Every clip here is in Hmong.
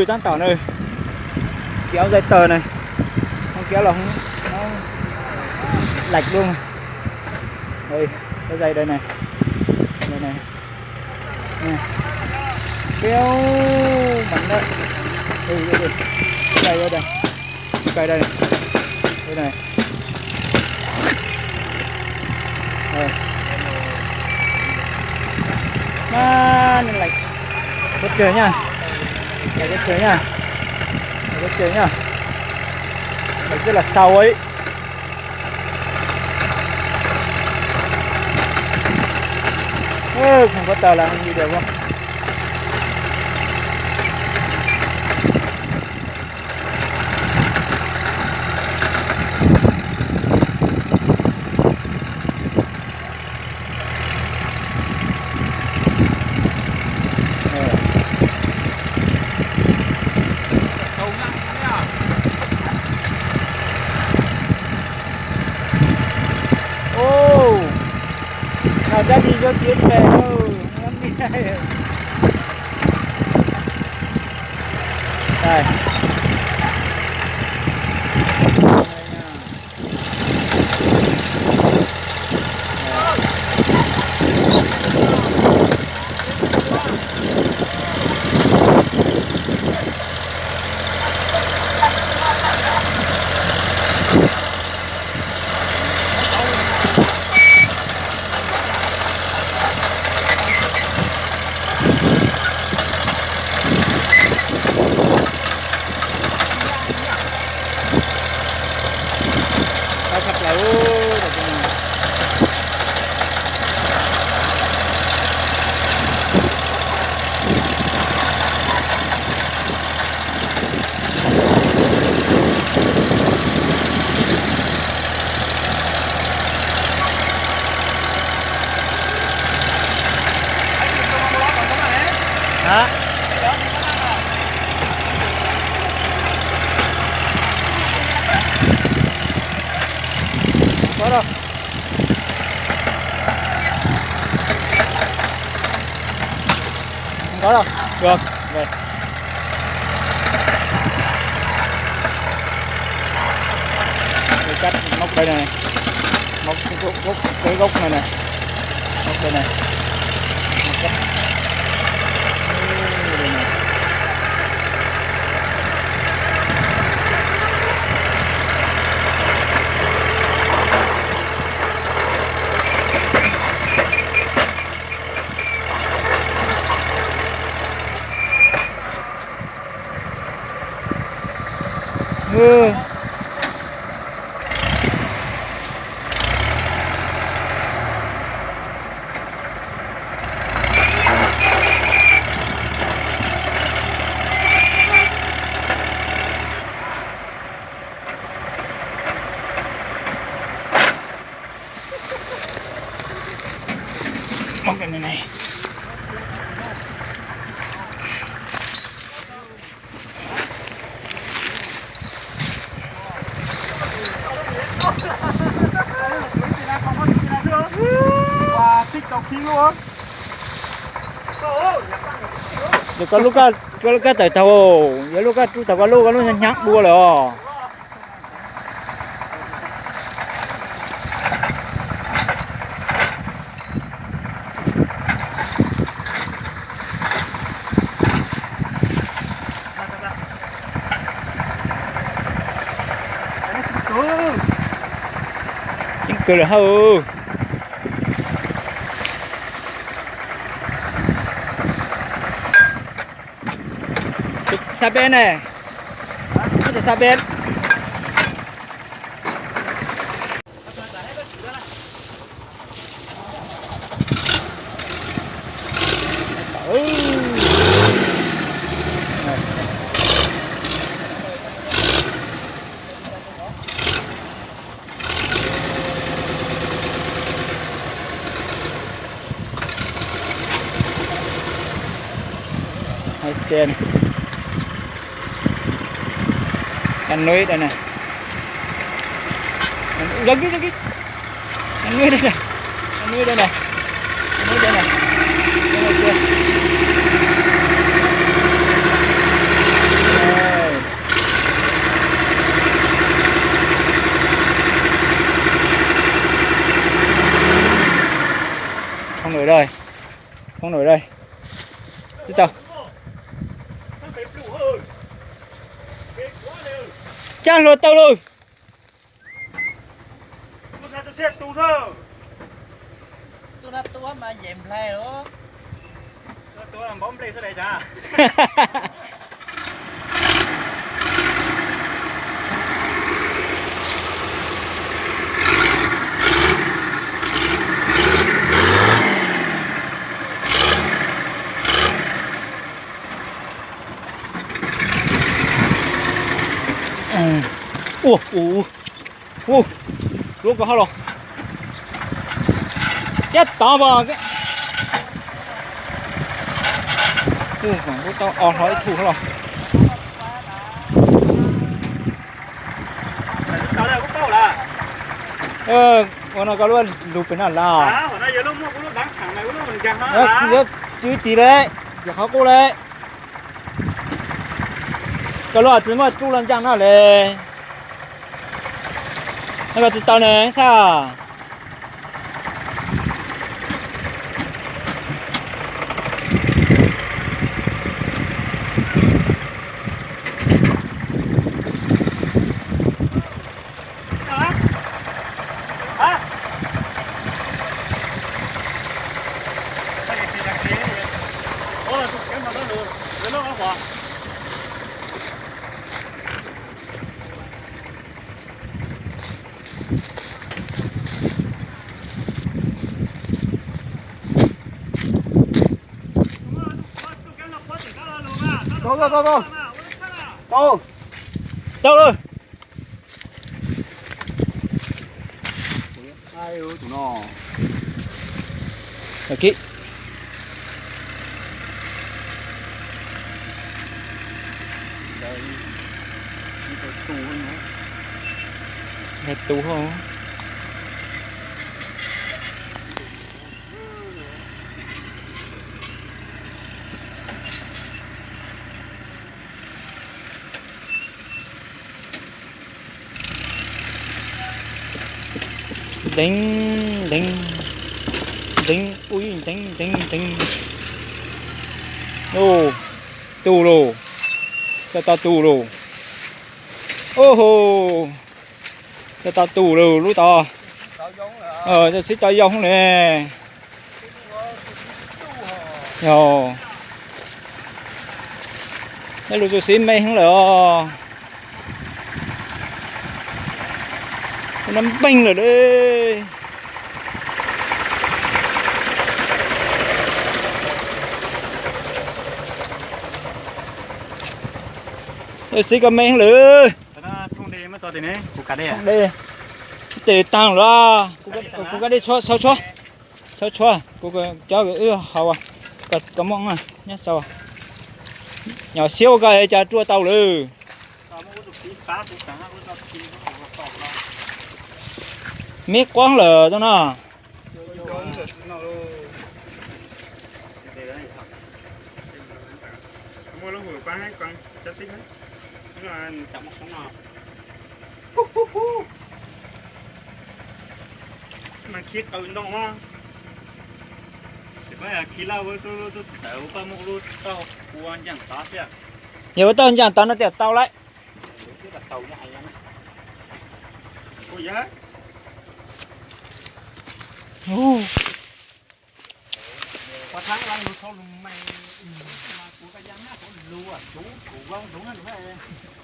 Tab tom na, kiab zais taws na, hoob kiab los hoob laij dua. Zais dais na, dais na, peb mas na, zais dais, zais dais, dais na. Mas laij, koj tsaug nyaj, laij koj tsaug nyaj, laij koj tsaug nyaj, laij twb los xaus ib. Khoom koj tawm lawm li tias. Noj dab tsi zaub txiav tshais. Nkaus los, mauj qawv no, mauj qawv no, mauj qawv no. Yog koj lub, koj lub kab tawm thaum, yog lub kab rub thaum koj lub, koj lub hnyav dua lawm os. Ceeb kawg lawm hab. Xa peb ne, xa peb. Hais xe ne, cov nuib da ne, cov nuib da ne, cov nuib da ne, cov nuib da ne, cov nuib da ne. Nws dai, tsis tau. Cab hluas tau lawm. Ua, ua, ua, lub ko hauj los, cab tod as. Ua, tau os hlo ib tug hauj los. Ua no koj lub lug pem no lawm. Yuav tswv tis lawm, yog qhov qub lawm. Koj lub tsis muaj tsuj los ntsaaj no le. No koj tsis tau ne xab. Kau, kau, kau, kau. Kau. Tau lawm. Tus no. Kib. Tus hauv. Nteev, nteev, nteev, ui, nteev, nteev, nteev. Tus lauj, tau tau tus lauj. Ub hau, tau tau tus lauj lub tod. Tau xib tau yoo ne. Yog, neb lub txuj xib me heev lawm os. Nab npeeg lawm le. Xib koj me heev lawm. Thoob de, tes taag lawm. Kuv kab dej tshua, tshua, tshua, kuv cov wb haus, koj muab nyob sau. Nyom siab ua koj cas ruaj tau lawm. Me quab lawm tau no. Mas khi qw ntoo, khi laj tub tub tsis tawm ua koj muab lub tauj ua ncaaj tod thiab. Yog ua tauj ncaaj tod no tias tau lawm.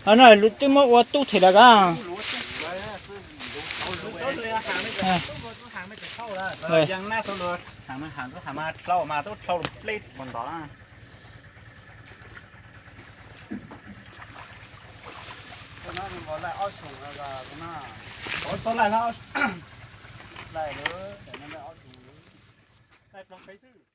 Hov no lub twb muab ua tub them lawm kab. Laij lawm, laij ob xyoos lawm.